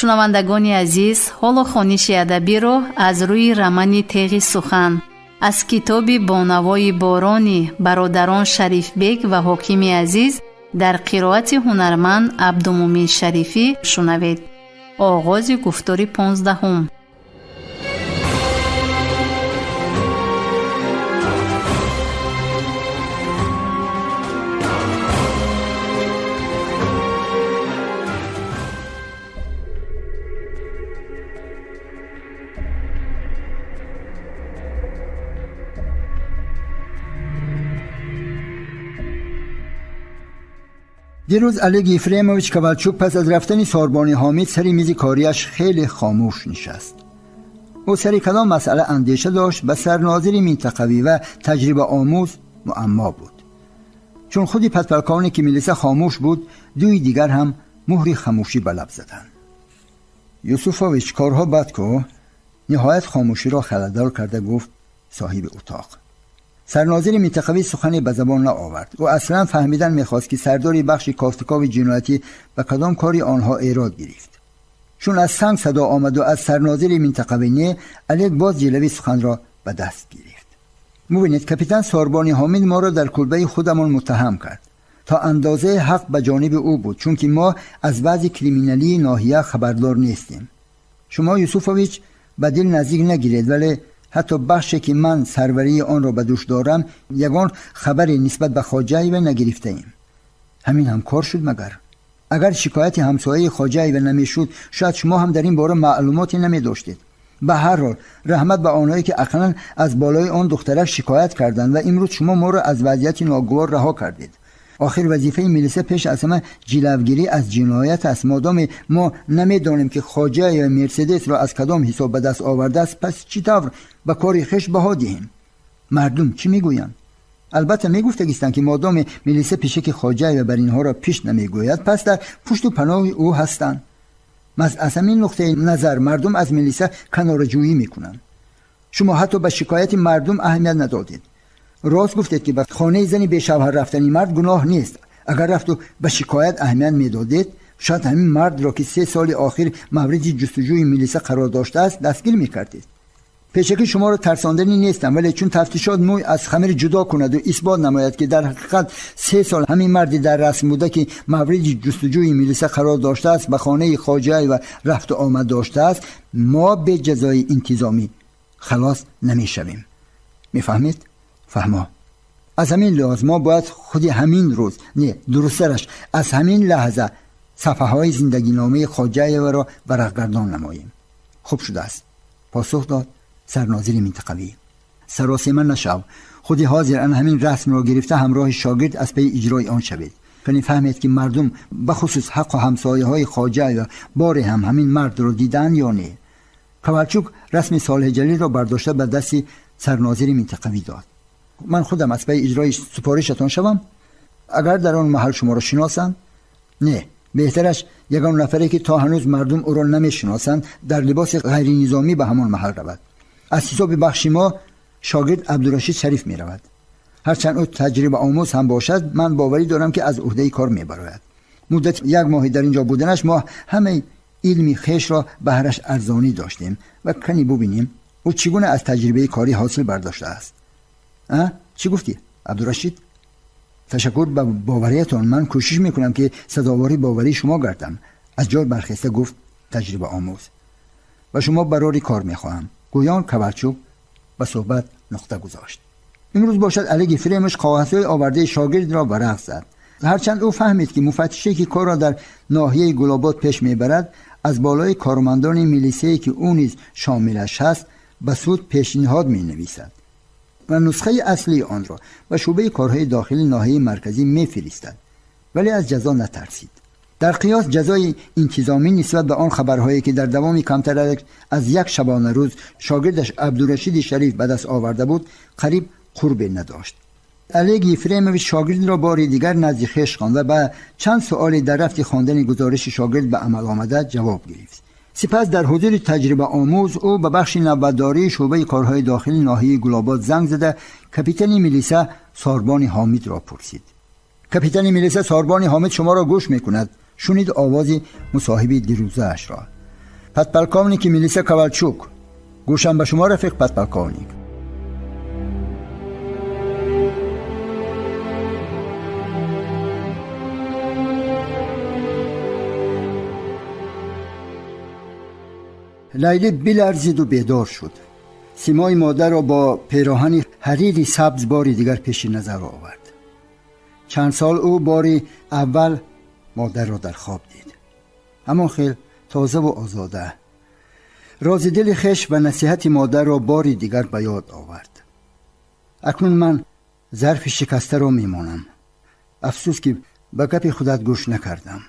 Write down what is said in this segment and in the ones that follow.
Шунавандагони азиз, ҳоло хониши адабиро аз рӯи романи Теғи сухан аз китоби Бо навои борони бародарон Шарифбек ва Ҳокими Азиз дар қироати ҳунарманд Абдумӯмин Шарифӣ шунавед. Оғози гуфтори 15-ум. دیروز الگ یفریموویچ کوالچوک پس از رفتن ساربانی حامد سر میز کاریش خیلی خاموش نشست. او سر کدام مسئله اندیشه داشت و سرناظر منطقوی و تجربه آموز معما بود. چون خودی پدپلکانی که میلیسه خاموش بود، دوی دیگر هم مهر خاموشی به لب زدند. یوسفوویچ کارها بد کو. نهایت خاموشی را خلدار کرده گفت صاحب اتاق. سرناظر منطقوی سخنی به زبان نآورد. او اصلا فهمیدن میخواست که سردار بخش کافتکاو جنایتی به کدام کاری آنها ایراد گرفت. چون از سنگ صدا آمد و از سرناظر منطقوی نه، الگ باز جلوی سخن را به دست گرفت. میبینید کاپیتان ساربانی حامد ما را در کلبه خودمان متهم کرد. تا اندازه حق به جانب او بود، چون که ما از وضع کریمینالی ناحیه خبردار نیستیم. شما یوسفوویچ به دل نزدیک نگیرید، ولی حتی بخشی که من سروری آن را به دوش دارم یگان خبری نسبت به خواجه‌ای نگرفته ایم. همین هم کار شد مگر؟ اگر شکایت همسایه خواجه‌ای نمیشد شاید شما هم در این باره معلوماتی نمی داشتید. به هر حال رحمت به آنهایی که اقلا از بالای آن دخترک شکایت کردند و امروز شما ما را از وضعیت ناگوار رها کردید. آخر وظیفه میلیسه پیش از همه جلوگیری از جنایت است. مادام ما نمیدانیم که خواجه یا مرسدس را از کدام حساب به دست آورده است، پس چطور به کار خویش بها دهیم؟ مردم چی میگویند؟ البته میگفتگیستند که مادام میلیسه پیشه که خواجه یا بر اینها را پیش نمیگوید، پس در پشت و پناه او هستند. از همین نقطه نظر مردم از میلیسه کناره‌جویی میکنند. شما حتی به شکایت مردم اهمیت ندادید. راست گفتید که به خانه زنی به شوهر رفتنی مرد گناه نیست. اگر رفت و به شکایت اهمیت میدادید، شاید همین مرد را که 3 سال آخر مورد جستجوی میلیسه قرار داشته است دستگیر میکردید. پیشکی شما را ترساندنی نیستم، ولی چون تفتیشات موی از خمیر جدا کند و اثبات نماید که در حقیقت 3 سال همین مردی در رسم بوده که مورد جستجوی میلیسه قرار داشته است به خانه خواجه و رفت و آمد داشته است، ما به جزای انتظامی خلاص نمیشویم. میفهمید؟ فهما. از همین لحاظ ما باید خودی همین روز، نه درسترش از همین لحظه، صفحه های زندگی نامه خواجه را ورق گردان نماییم. خوب شده است، پاسخ داد سرناظر منطقوی. سراسیمه نشو، خودی حاضر ان همین رسم را گرفته همراه شاگرد از پی اجرای آن شوید. کنی فهمید که مردم به خصوص حق و همسایه های خواجه و باری هم همین مرد را دیدن یا نه. کوالچوک رسم صالح جلیل را برداشته به دست سرناظر منطقوی داد. من خودم از پی اجرای سپارشتان شوم؟ اگر در آن محل شما را شناسند؟ نه، بهترش یگان نفری که تا هنوز مردم او را نمیشناسند در لباس غیر نظامی به همان محل رود. از حساب بخش ما شاگرد عبدالرشید شریف می رود. هرچند او تجربه آموز هم باشد، من باوری دارم که از عهده کار می براید. مدت 1 ماه در اینجا بودنش ما همه علمی خویش را بهرش ارزانی داشتیم و کنی ببینیم او چگونه از تجربه کاری حاصل برداشته است. چی گفتی عبدالرشید؟ تشکر به باوریتان، من کوشش میکنم که سزاواری باوری شما گردم. از جای برخیسته گفت تجربه آموز. و شما برای کار میخواهم. گویان کوالچوک به صحبت نقطه گذاشت. امروز باشد الگ یفریموویچ کاغذهای آورده شاگرد را ورق زد. هرچند او فهمید که مفتشی که کار را در ناحیه گلاباد پیش میبرد از بالای کارمندان میلیسه‌ای که او نیز شاملش هست به سود پیشنهاد مینویسد و نسخه اصلی آن را به شعبه کارهای داخلی ناحیه مرکزی میفرستد، ولی از جزا نترسید. در قیاس جزای انتظامی نسبت به آن خبرهایی که در دوام کمتر از 1 شبانه روز شاگردش عبدالرشید شریف به دست آورده بود قریب قرب نداشت. الگ یفریموویچ شاگرد را بار دیگر نزد خویش خواند و به چند سؤال در رفت خواندن گزارش شاگرد به عمل آمده جواب گرفت. سپس در حضور تجربه آموز او به بخش نوبتداری شعبه کارهای داخلی ناحیه گلاباد زنگ زده کاپیتان میلیسه ساربان حامد را پرسید. کاپیتان میلیسه ساربان حامد شما را گوش میکند. شنید آواز مصاحبه دیروزه اش را. Подполковники милиса Ковальчук. Гӯшам ба шумо, рафиқ подполковник. Лайлӣ биларзиду бедор шуд. Симои модарро бо пероҳани ҳарири сабз бори дигар пеши назар овард. Чанд сол ӯ бори аввал модарро дар хоб дид. Ҳамон хел тозаву озода. Рози дили хеш ва насиҳати модарро бори дигар ба ёд овард. Акнун ман зарфи шикастаро мемонам. Афсӯс, ки ба гапи худат гӯш накардам.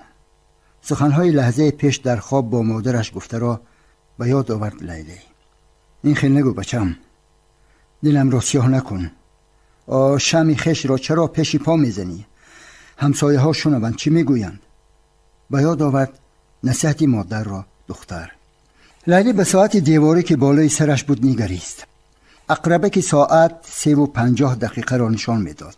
Суханҳои лаҳзаи пеш дар хоб бо модараш гуфтаро ба ёд овард Лайлӣ. Ин хел нагӯ, бачам, диламро сиёҳ накун. Шами хешро чаро пеши по мезанӣ? Ҳамсояҳо шунаванд, чӣ мегӯянд? Ба ёд овард насиҳати модарро духтар. Лайлӣ ба соати деворӣ, ки болои сараш буд, нигарист. Ақрабаки соат 3:50 нишон медод.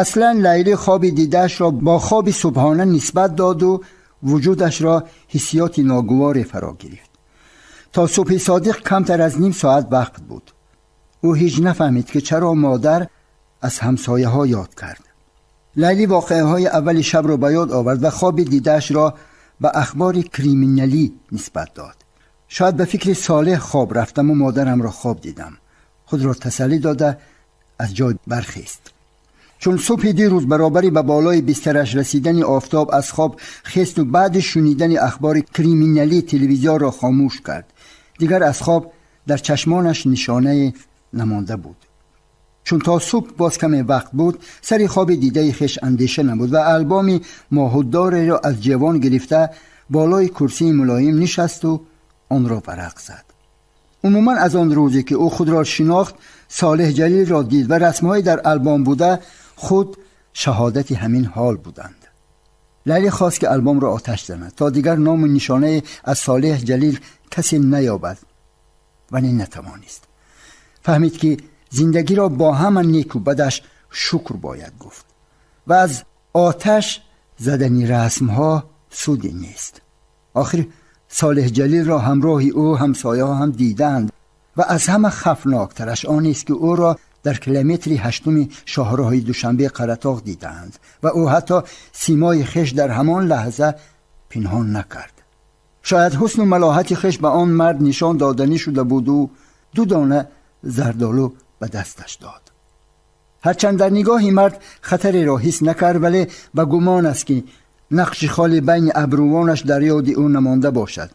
Аслан Лайлӣ хоби дидаашро бо хоби субҳона нисбат доду вуҷудашро ҳиссиёти ногуворе фаро гирифт. То субҳи содиқ камтар аз ним соат вақт буд. Ӯ ҳеҷ нафаҳмид, ки чаро модар аз ҳамсояҳо ёд кард. Лайлӣ воқеаҳои аввали шабро ба ёд овард ва хоби дидаашро ба ахбори криминалӣ нисбат дод. Шояд ба фикри Солеҳ хоб рафтаму модарамро хоб дидам. Худро тасаллӣ дода аз ҷой бархест. Чун субҳи дирӯз баробари ба болои бистараш расидани офтоб аз хоб хесту баъди шунидани ахбори криминалӣ телевизорро хомӯш кард. Дигар аз хоб дар чашмонаш нишонае намонда буд. Чун то субҳ боз каме вақт буд, сари хоби дидаи хеш андеша намуд ва албоми моҳуддореро аз ҷевон гирифта болои курсии мулоим нишасту онро варақ зад. Умуман аз он рӯзе, ки ӯ худро шинохт, Солеҳ Ҷалилро дид ва расмҳои дар албом буда худ шаҳодати ҳамин ҳол буданд. Лайли хост, ки албомро оташ занад, то дигар ному нишонае аз Солеҳ Ҷалил касе наёбад, вале натавонист. Фаҳмид, ки зиндагиро бо ҳама неку бадаш шукр бояд гуфт ва аз оташ задани расмҳо суде нест. Охир Солеҳ Ҷалилро ҳамроҳи ӯ ҳамсояҳо ҳам дидаанд ва аз ҳама хафноктараш он нест, ки ӯро дар километри ҳаштуми шоҳроҳи Душанбе Қаратоғ дидаанд ва ӯ ҳатто симои хеш дар ҳамон лаҳза пинҳон накард. Шояд ҳусну малоҳати хеш ба он мард нишон доданӣ шуда буду ду дона зардолу ба дасташ дод. Ҳарчанд дар нигоҳи мард хатареро ҳис накард, вале ба гумон аст, ки нақши холи байни абрувонаш дар ёди ӯ намонда бошад.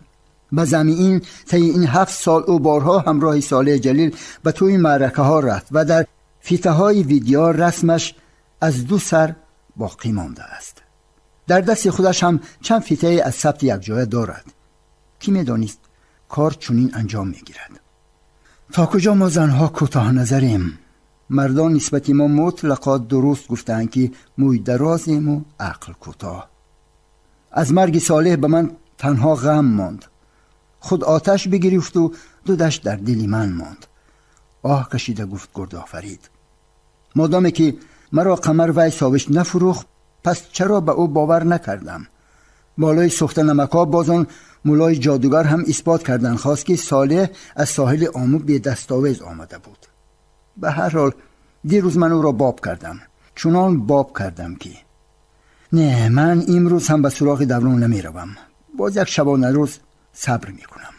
Ба замми ин таи ин 7 сол ӯ борҳо ҳамроҳи Солеҳ Ҷалил ба тӯи маъракаҳо рафт ва дар фитаҳои видео расмаш аз ду сар боқӣ мондааст. Дар дасти худаш ҳам чанд фитае аз сабти якҷоя дорад. Кӣ медонист, кор чунин анҷом мегирад? То куҷо мо занҳо кӯтоҳназарем? Мардон нисбати мо мутлақо дуруст гуфтаанд, ки мӯйдарозему ақл кӯтоҳ. Аз марги Солеҳ ба ман танҳо ғам монд. Худ оташ бигирифту дудаш дар дили ман монд. Оҳ кашида гуфт Гурдофарид. Модоме ки маро Қамар вай совиш нафурӯхт, пас чаро ба ӯ бовар накардам? Болои сӯхта намакҳо боз он мулои ҷодугар ҳам исбот кардан хост, ки Солеҳ аз соҳили Омӯ бедастовез омада буд. Ба ҳар ҳол дирӯз ман ӯро боб кардам, чунон боб кардам, ки не, ман имрӯз ҳам ба суроғи Даврон намеравам. Боз як шабонарӯз сабр мекунам.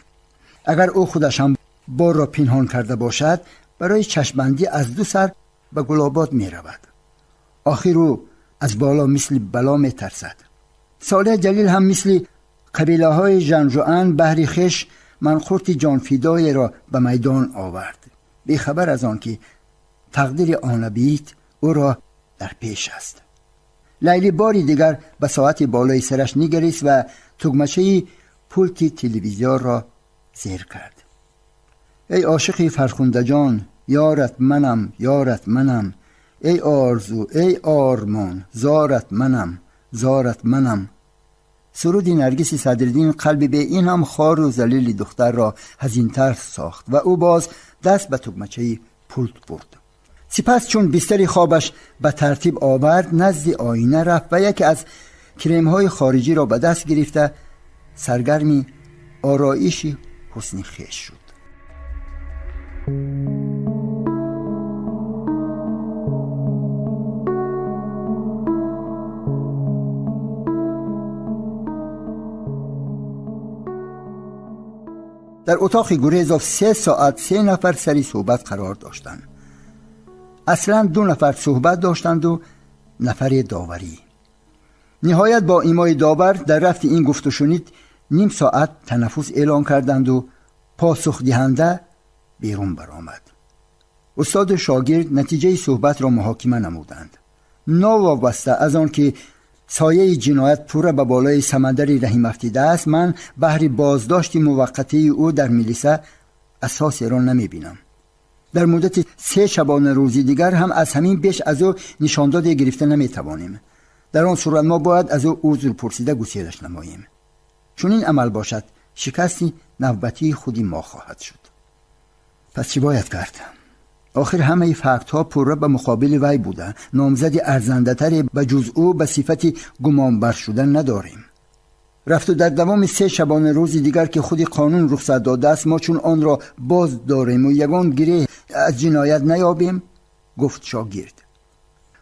Агар ӯ худаш ҳам борро пинҳон карда бошад, барои чашмбандӣ аз ду сар ба Гулобод меравад. Охир ӯ аз боло мисли бало метарсад. Солеҳ Ҷалил ҳам мисли қабилаҳои жанжуан баҳри хеш манқурти ҷонфидоеро ба майдон овард, бехабар аз он ки тақдири онабит ӯро дар пеш аст. Лайли бори дигар ба соати болои сараш нигарист ва тугмачаи пулти телевизорро зер кард. Эй ошиқи фархундаҷон, ёрат манам, ёрат манам. Эй орзу, эй ормон, зорат манам, зорат манам. Суруди Наргиси Садриддин қалби бе ин ҳам хору залили духтарро ҳазинтар сохт ва ӯ боз даст ба тугмачаи пулт бурд. Сипас чун бистари хобаш ба тартиб овард, назди оина рафт ва яке аз кремҳои хориҷиро ба даст гирифта саргарми ороиши ҳусни хеш шуд. Дар утоқи Гурезов 3 соат 3 нафар сари суҳбат қарор доштанд. Аслан 2 нафар суҳбат доштанду нафари доварӣ. Ниҳоят бо имои довар дар рафти ин гуфтушунид ним соат танаффус эълон карданду посухдиҳанда берун баромад. Устоду шогирд натиҷаи суҳбатро муҳокима намуданд. Новобаста аз он ки сояи ҷиноят пурра ба болои Самандари Раҳим афтидааст, ман баҳри боздошти муваққатии ӯ дар милиса асосеро намебинам. Дар муддати 3 шабонарӯзи дигар ҳам аз ҳамин беш аз ӯ нишондоде гирифта наметавонем. Дар он сурат мо бояд аз ӯ узр пурсида гуселаш намоем. Чунин амал бошад, шикасти навбатии худи мо хоҳад шуд. Пас чӣ бояд кард? Охир ҳамаи фактҳо пурра ба муқобили вай буда. Номзади арзандатаре ба ҷуз ӯ ба сифати гумонбар шудан надорем. Рафту дар давоми 3 шабонарӯзи дигар ки худи қонун рухсат додааст, мо чун онро боз дорему ягон гиреҳ аз ҷиноят наёбем, гуфт шогирд.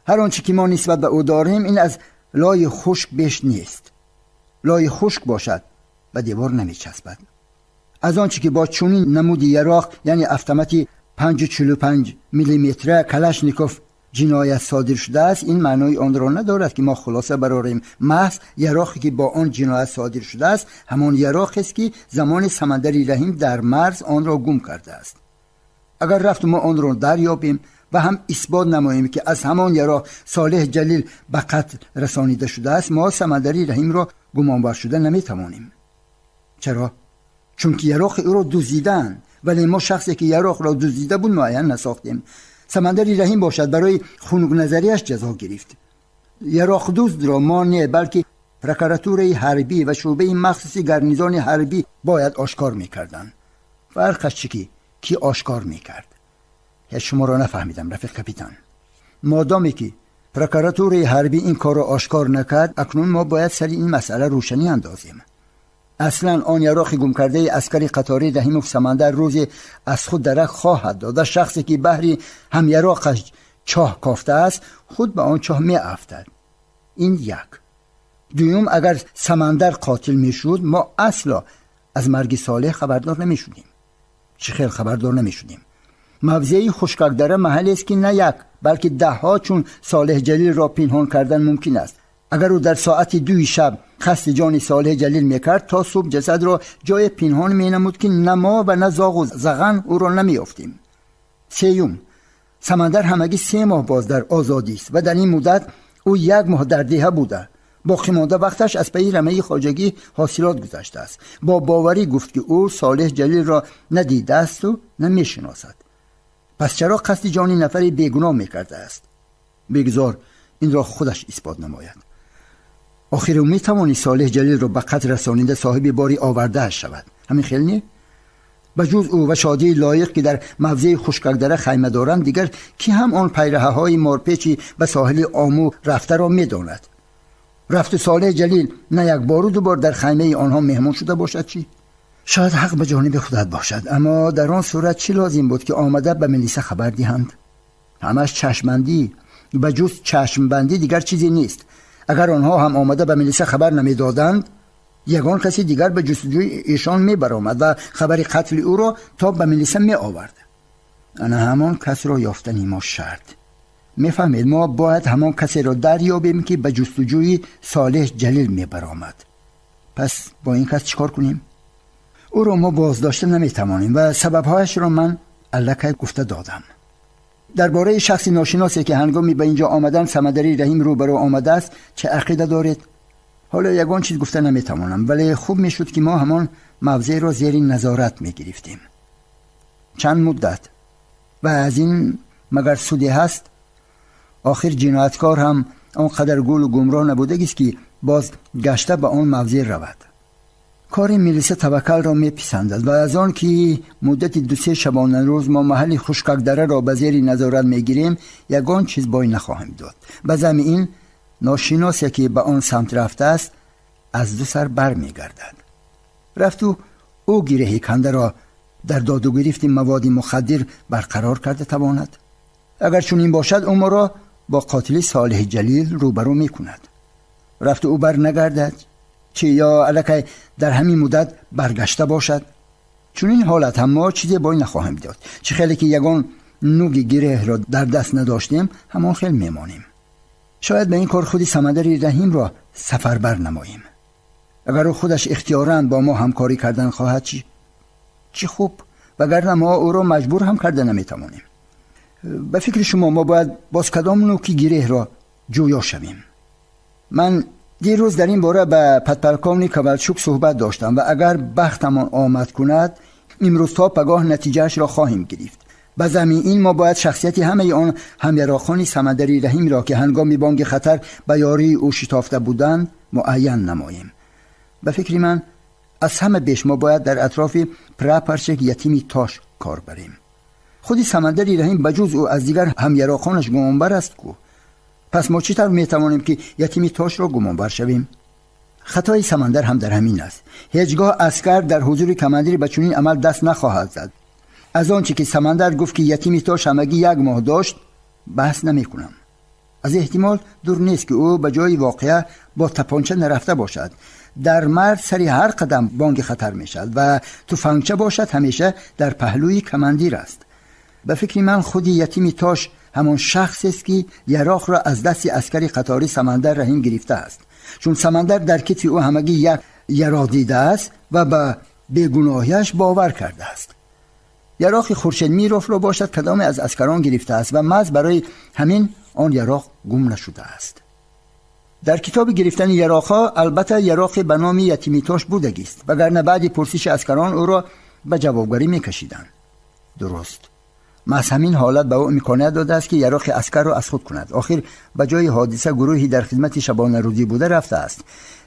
Ҳар он чӣ ки мо нисбат ба ӯ дорем, ин аз лои хушк беш нест. Лои хушк бошад, ба девор намечаспад. Аз он чӣ ки бо чунин намуди яроқ, яъне автомати 5,45 миллиметра Калашников ҷиноят содир шудааст, ин маънои онро надорад ки мо хулоса барорем. Маҳз яроқе ки бо он ҷиноят содир шудааст, ҳамон яроқест ки замони Самандари Раҳим дар марз онро гум кардааст. Агар рафту мо онро дарёбем ва ҳам исбот намоем ки аз ҳамон яроқ Солеҳ Ҷалил ба қатл расонида шудааст, мо Самандари Раҳимро гумонбар шуда наметавонем. Чаро? Чунки яроқи ӯро дуздидаанд, вале мо шахсе ки яроқро дуздида буд муайян насохтем. Самандари Раҳим бошад барои хунукназарияш ҷазо гирифт. Яроқдуздро мо не, балки прокуратураи ҳарбӣ ва шӯъбаи махсуси гарнизони ҳарбӣ бояд ошкор мекарданд. Фарқаш чӣ ки ошкор мекард? Ҳеҷ шуморо нафаҳмидам, рафиқ капитан. Модоме ки прокуратураи ҳарбӣ ин корро ошкор накард, акнун мо бояд сари ин масъала рӯшанӣ андозем. Аслан он яроқи гумкардаи аскари қатори Раҳимов Самандар рӯзе аз худ дарак хоҳад дод ва шахсе ки баҳри ҳамяроқаш чоҳ кофтааст, худ ба он чоҳ меафтад. Ин як. Дуюм, агар Самандар қотил мешуд, мо асло аз марги Солеҳ хабардор намешудем. Чӣ хел хабардор намешудем? Мавзеи Хушкакдара маҳаллест ки на як, балки даҳҳо чун Солеҳ Ҷалилро пинҳон кардан мумкин аст. Агар ӯ дар соати 2 шаб қасди ҷони Солеҳ Ҷалил мекард, то субҳ ҷасадро ҷое пинҳон менамуд ки на мо ва на зоғу заған ӯро намеёфтем. Сеюм, Самандар ҳамагӣ 3 моҳ боз дар озодист ва дар ин муддат ӯ 1 моҳ дар деҳа буда. Боқимонда вақташ аз пайи рамаи хоҷагӣ ҳосилот гузаштааст. Бо боварӣ гуфт ки ӯ Солеҳ Ҷалилро на дидаасту на мешиносад. Пас чаро қасди ҷони нафари бегуноҳ мекардааст? Бигзор инро худаш исбот намояд. Охир ӯ метавонист Солеҳ Ҷалилро ба қатл расонида соҳиби бори овардааш шавад. Ҳамин хел не? Ба ҷуз ӯ ва шодии лоиқ ки дар мавзеи Хушкакдара хайма доранд, дигар кӣ ҳам он пайраҳаҳои морпечи ба соҳили Омӯ рафтаро медонад? Рафту Солеҳ Ҷалил на як бору ду бор дар хаймаи онҳо меҳмон шуда бошад чӣ? Шояд ҳақ ба ҷониби худат бошад, аммо дар он сурат чӣ лозим буд ки омада ба милиса хабар диҳанд? Ҳамаш чашмбандӣ, ба ҷуз чашмбандӣ дигар чизе нест. Агар онҳо ҳам омада ба милиса хабар намедоданд, ягон каси дигар ба ҷустуҷӯи эшон мебаромад ва хабари қатли ӯро то ба милиса меовард. Ана ҳамон касро ёфтани мо шарт. Мефаҳмед, мо бояд ҳамон касеро дарёбем ки ба ҷустуҷӯи Солеҳ Ҷалил мебаромад. Пас бо ин кас чӣ кор кунем? Ӯро мо боздошта наметавонем ва сабабҳояшро ман аллакай гуфта додам. Дар бораи шахси ношиносе ки ҳангоми ба инҷо омадан Самандари Раҳим рӯбарӯ омадааст, чӣ ақида доред? Ҳоло ягон чиз гуфта наметавонам, вале хуб мешуд ки мо ҳамон мавзеъро зери назорат мегирифтем. Чанд муддат? Ва аз ин магар суде ҳаст? Охир ҷинояткор ҳам он қадар гулу гумроҳ набудагист ки боз гашта ба он мавзеъ равад. Кори милиса таваккалро меписандад ва аз он ки муддати 2-3 шабонарӯз мо маҳалли Хушкакдараро ба зери назорат мегирем, ягон чиз бой нахоҳем дод. Ба замми ин ношиносе ки ба он самт рафтааст, аз ду сар бармегардад. Рафту ӯ гиреҳи кандаро дар доду гирифти маводи мухаддир барқарор карда тавонад? Агар чунин бошад, ӯ моро бо қотили Солеҳи Ҷалил рӯбарӯ мекунад. Рафту ӯ бар нагардад чӣ, ё аллакай дар ҳамин муддат баргашта бошад? Чунин ҳолат ҳам мо чизе бой нахоҳем дод. Чӣ хеле ки ягон нуги гиреҳро дар даст надоштем, ҳамон хел мемонем. Шояд ба ин кор худи Самандари Раҳимро сафарбар намоем. Агар ӯ худаш ихтиёран бо мо ҳамкорӣ кардан хоҳад, чӣ хуб, вагарна мо ӯро маҷбур ҳам карда наметавонем. Ба фикри шумо, мо бояд боз кадом нуки гиреҳро ҷӯё шавем? Ман дирӯз дар ин бора ба подполковник Ковалчук суҳбат доштам ва агар бахтамон омад кунад, имрӯз то пагоҳ натиҷаашро хоҳем гирифт. Ба замми ин мо бояд шахсияти ҳамаи он ҳамяроқони Самандари Раҳимро, ки ҳангоми бонги хатар ба ёрии ӯ шитофта буданд, муайян намоем. Ба фикри ман, аз ҳама беш мо бояд дар атрофи прапорщик Ятими Тош кор барем. Худи Самандари Раҳим ба ҷуз ӯ аз дигар ҳамяроқонаш гумонбар аст ку. Пас мо чӣ тавр метавонем, ки Ятими Тошро гумонбар шавем? Хатои Самандар ҳам дар ҳамин аст. Ҳеҷ гоҳ аскар дар ҳузури командир ба чунин амал даст нахоҳад зад. Аз он чӣ ки Самандар гуфт, ки Ятими Тош ҳамагӣ як моҳ дошт, баҳс намекунам. Аз эҳтимол дур нест, ки ӯ ба ҷои воқеа бо тапонча нарафта бошад. Дар мард сари ҳар қадам бонги хатар мешавад ва туфангча бошад ҳамеша дар паҳлӯи командир аст. Ба фикри ман, худи Ятими Тош ҳамон шахсест, ки яроқро аз дасти аскари қатори Самандар Раҳим гирифтааст, чун Самандар дар китфи ӯ ҳамагӣ як яроқ дидааст ва ба бегуноҳиаш бовар кардааст. Яроқи Хуршедмировро бошад кадоме аз аскарон гирифтааст ва маҳз барои ҳамин он яроқ гум нашудааст. Дар китоби гирифтани яроқҳо албатта яроқе ба номи Ятимитош будагист, вагарна баъди пурсиши аскарон ӯро ба ҷавобгарӣ мекашиданд. Дуруст, маҳз ҳамин ҳолат ба ӯ имконият додааст, ки яроқи аскарро аз худ кунад. Охир ба ҷои ҳодиса гурӯҳи дар хидмати шабонарӯзӣ буда рафтааст.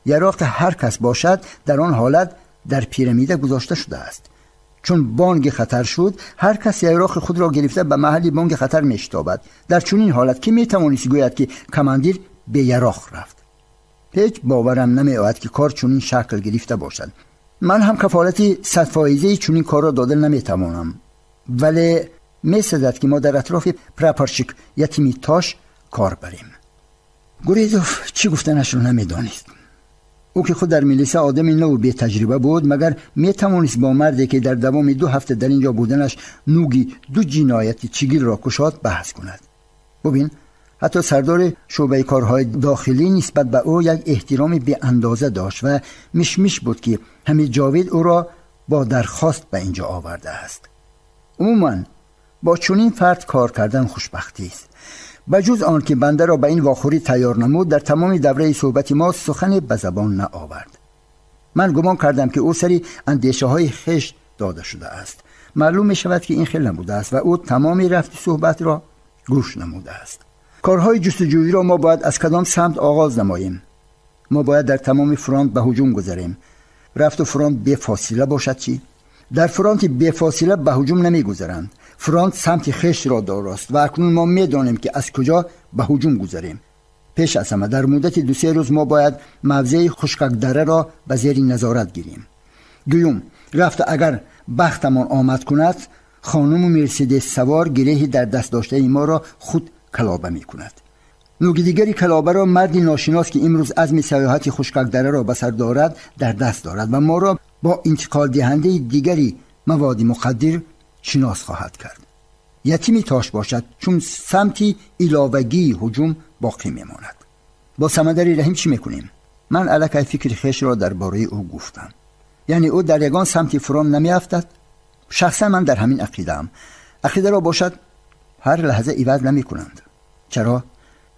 Яроқи ҳар кас бошад дар он ҳолат дар пирамида гузошта шудааст. Чун бонги хатар шуд, ҳар кас яроқи худро гирифта ба маҳалли бонги хатар мешитобад. Дар чунин ҳолат кӣ метавонист гӯяд, ки командир беяроқ рафт? Ҳеҷ боварам намеояд, ки кор чунин шакл гирифта бошад. Ман ҳам кафолати садфоизаи чунин корро дода наметавонам, вале месазад, ки мо дар атрофи прапорщик Ятими Тош кор барем. Гурезов чӣ гуфтанашро намедонист. Ӯ, ки худ дар милиса одами наву бетаҷриба буд, магар метавонист бо марде, ки дар давоми 2 ҳафта дар ин ҷо буданаш нуги ду ҷинояти чигилро кушод, баҳс кунад? Бубин, ҳатто сардори шӯъбаи корҳои дохилӣ нисбат ба ӯ як эҳтироми беандоза дошт ва мишмиш буд, ки Ҳамид Ҷовид ӯро бо дархост ба ин ҷо овардааст. Умуман, бо чунин фард кор кардан хушбахтист. Ба ҷуз он ки бандаро ба ин вохӯрӣ тайёр намуд, дар тамоми давраи суҳбати мо сухане ба забон наовард. Ман гумон кардам, ки ӯ сари андешаҳои хеш дода шудааст. Маълум мешавад, ки ин хел набудааст ва ӯ тамоми рафти суҳбатро гӯш намудааст. Корҳои ҷустуҷӯиро мо бояд аз кадом самт оғоз намоем? Мо бояд дар тамоми фронт ба ҳуҷум гузарем. Рафту фронт бефосила бошад чӣ? Дар фронти бефосила ба ҳуҷум намегузаранд. Фронт самти хешро дорост ва акнун мо медонем, ки аз куҷо ба ҳуҷум гузарем. Пеш аз ҳама, дар муддати 2-се рӯз мо бояд мавзеи Хушкакдараро ба зери назорат гирем. Дуюм, рафта агар бахтамон омад кунад, хонуму мерседес савор гиреҳи дар даст доштаи моро худ калоба мекунад. Нуги дигари калобаро марди ношинос, ки имрӯз азми саёҳати Хушкакдараро ба сар дорад, дар даст дорад ва моро бо интиқолдиҳандаи дигари маводи мухаддир шинос хоҳад кард. Ятими Тош бошад, чун самти иловагии ҳуҷум боқӣ мемонад. Бо Самандари Раҳим чӣ мекунем? Ман аллакай фикри хешро дар бораи ӯ гуфтам. Яъне ӯ дар ягон самти фронт намеафтад. Шахсан ман дар ҳамин ақидаам. Ақидаро бошад ҳар лаҳза иваз намекунанд. Чаро?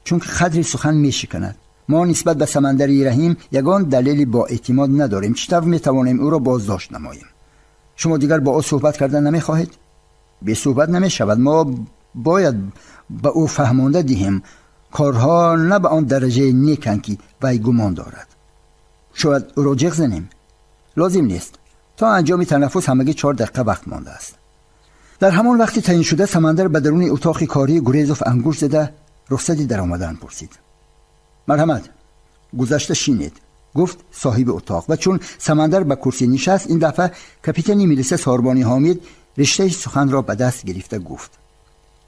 Чунки қадри сухан мешиканад. Мо нисбат ба Самандари Раҳим ягон далели боэътимод надорем. Чӣ тавр метавонем ӯро боздошт намоем? Шумо дигар бо ӯ суҳбат кардан намехоҳед? Бесуҳбат намешавад. Мо бояд ба ӯ фаҳмонда диҳем, корҳо на ба он дараҷаи неканд, ки вай гумон дорад. Шояд ӯро ҷиғ занем? Лозим нест. То анҷоми танаффус ҳамагӣ 4 дақиқа вақт мондааст. Дар ҳамон вақти таъйиншуда Самандар ба даруни утоқи кории Гурезов ангушт зада, рухсати даромадан пурсид. Марҳамат, гузашта шинед. Гуфт соҳиби утоқ ва чун Самандар ба курсӣ нишаст, ин дафъа капитани милиса Сорбони Ҳомид риштаи суханро ба даст гирифта гуфт: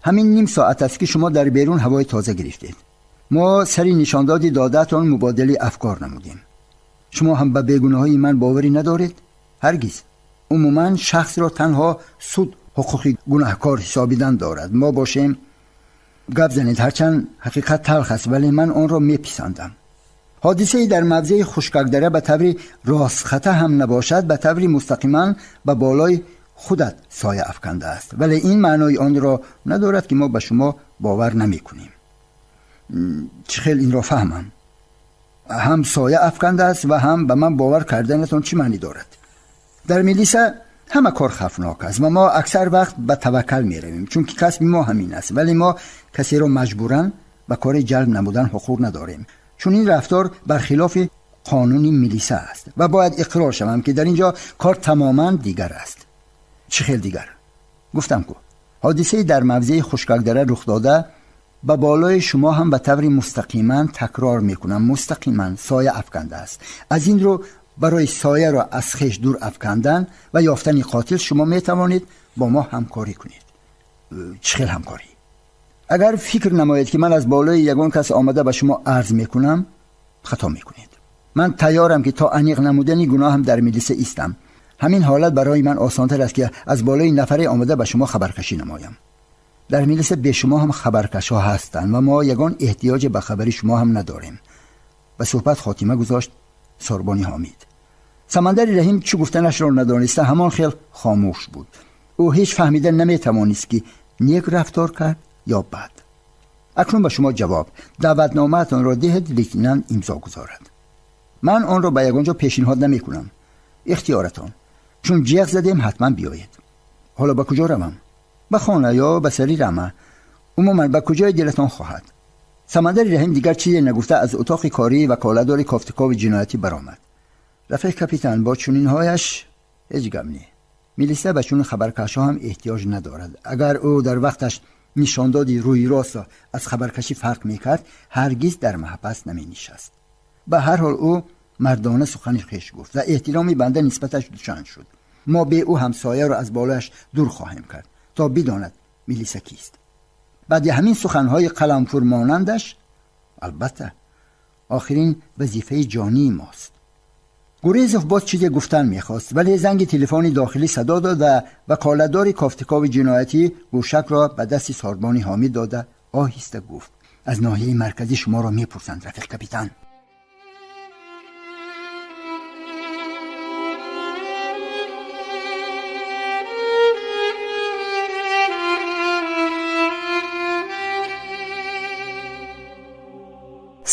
ҳамин ним соат аст ки шумо дар берун ҳавои тоза гирифтед. Мо сари нишондоди додаатон мубодилаи афкор намудем. Шумо ҳам ба бегуноҳии ман боварӣ надоред? Ҳаргиз. Умуман шахсро танҳо суд ҳуқуқи гунаҳкор ҳисобидан дорад. Мо бошем, гап занед, ҳарчанд ҳақиқат талх аст, вале ман онро меписандам. Ҳодисае дар мавзеи Хушкакдара ба таври ростхата ҳам набошад, ба таври мустақиман ба болои худат соя афкандааст, вале ин маънои онро надорад ки мо ба шумо бовар намекунем. Чӣ хел инро фаҳмам? Ҳам соя афкандааст ва ҳам ба ман бовар карданатон чӣ маънӣ дорад? Дар милиса ҳама кор хавфнок аст ва мо аксар вақт ба таваккал меравем, чунки касби мо ҳамин аст, вале мо касеро маҷбуран ба кори ҷалб намудан ҳуқуқ надорем. Чунин рафтор бархилофи қонуни милиса аст ва бояд иқрор шавам ки дар ин ҷо кор тамоман дигар аст. Чӣ хел дигар? Гуфтам ку, ҳодисаи дар мавзеи Хушкакдара рух дода ба болои шумо ҳам ба таври мустақиман, такрор мекунам, мустақиман соя афкандааст. Аз ин рӯ барои сояро аз хеш дур афкандан ва ёфтани қотил шумо метавонед бо мо ҳамкорӣ кунед. Чӣ хел ҳамкорӣ? Агар фикр намоед ки ман аз болои ягон кас омада ба шумо арз мекунам, хато мекунед. Ман тайёрам ки то аниқ намудани гуноҳам дар милиса истам. Ҳамин ҳолат барои ман осонтар аст ки аз болои нафаре омада ба шумо хабаркашӣ намоям. Дар милиса бе шумо ҳам хабаркашҳо ҳастанд ва мо ягон эҳтиёҷе ба хабари шумо ҳам надорем. Ба суҳбат хотима гузошт Сорбони Ҳомид. Самандари Раҳим чӣ гуфтанашро надониста ҳамон хел хомӯш буд. Ӯ ҳеҷ фаҳмида наметавонист ки нек рафтор кард ё бад. Акнун ба шумо ҷавоб. Даъватномаатонро диҳед, лейтенант имзо гузорад. Ман онро ба ягон ҷо пешниҳод намекунам. Ихтиёратон. Чун ҷеғ задем, ҳатман биёед. Ҳоло ба куҷо равам? Ба хона ё ба сари рама? Умуман ба куҷои дилатон хоҳад. Самандари Раҳим дигар чизе нагуфта аз утоқи корӣ ваколатдори кофтукови ҷиноятӣ баромад. Рафиқ капитан бо чунинҳояш ҳеҷ гап не. Милиса ба чунин хабаркашҳо ҳам эҳтиёҷ надорад. Агар ӯ дар вақташ нишондоди рӯи ростро аз хабаркашӣ фарқ мекард, ҳаргиз дар маҳбас наменишаст. Ба ҳар ҳол ӯ мардона сухани хеш гуфт ва эҳтироми банда нисбаташ дучанд шуд. Мо бе ӯ ҳамсояро аз болояш дур хоҳем кард то бидонад милиса кист. Баъди ҳамин суханҳои қаламфурмонандаш, албатта, охирин вазифаи ҷонии мост. Гурезов боз чизе гуфтан мехост, вале занги телефони дохилӣ садо дод ва ваколатдори кофтукови ҷиноятӣ гӯшакро ба дасти Сорбони Ҳомид дода оҳиста гуфт: аз ноҳияи марказӣ шуморо мепурсанд, рафиқ капитан.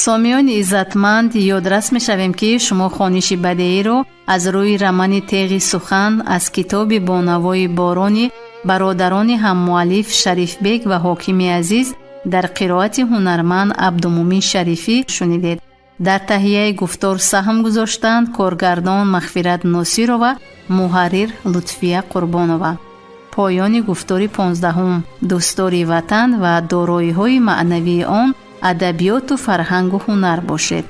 Сомиёни иззатманд, ёдрас мешавем, ки шумо хониши бадеиро аз рӯи романи Теғи сухан аз китоби Бонавои борони бародарони ҳаммуаллиф Шарифбек ва Ҳокими Азиз дар қироати ҳунарманд Абдумумин Шарифӣ шунидед. Дар таҳияи гуфтор саҳм гузоштанд коргардон Мағфират Носирова, муҳаррир Лутфия Қурбонова. Поёни гуфтори 15-ум. Дӯстдори ватан ва дороиҳои маънавии он, адабиёту фарҳангу ҳунар бошед.